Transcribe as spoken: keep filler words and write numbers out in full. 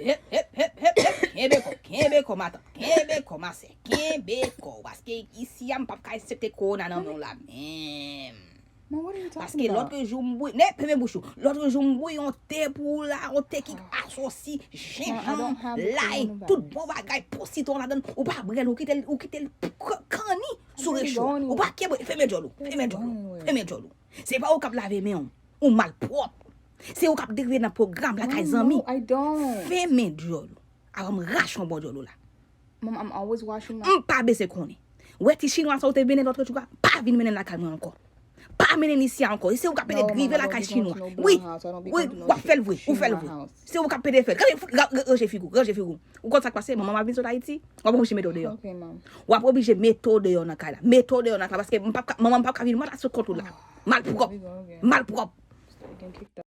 Hep, hep, hep, hep, hep. Kenbe kò, kenbe kò, matant. Kenbe kò, masè. Kenbe kò. Paske isi a, m p ap ka aksepte kowona nan men w la menm. Mom, what are you talking Paske about? Lòt jou m bouyi, ne, fèmen bouch ou. Lòt jou m bouyi yon te pou ou la, yon te ki asosi, Mom, I don't jenjanm, have the lay, coronavirus. Tout bon bagay, posi ton ladan, ou pa bwè l, ou kite l, ou kite l k- kanni sou Baby, recho. go Ou anywhere. pa kenbe, fèmen djòl ou, Baby, fèmen go djòl ou, anywhere. Fèmen djòl ou. Se pa ou k ap lave men w, ou malpwòp. Se ou k ap degrade nan pwogram lakay Mom, zanmi. No, I don't. Fèmen djòl ou. Avan m rache yon bò djòl ou la. Mom, I'm always washing my M pa bezwen konnen. Wè ti chinwa sa ou te mennen lòt jou a, pa vin mennen l lakay mwen ankò. Pa mennen l isi a ankò. E se ou k ap pede No, Mom, grive I don't lakay be going chinwa. to no brown Wi, house. I don't be wi, going to no w ap fè l chi- vre, ou fè l Chinwa vre. House. Se ou k ap pede fè l. Gade, ra- ra- ranje figi w, ranje figi w. Ou konn sa k pase, manman w ap vin sot Ayiti, w ap oblije mete w deyò nan kay la. Okay, Mom. W ap oblije mete w deyò nan kay la. Mete w deyò nan kay la, paske m p ap ka, manman m p ap ka vin mwen la sou kont ou la. Malpwòp. We go again. Malpwòp. Still getting kicked out.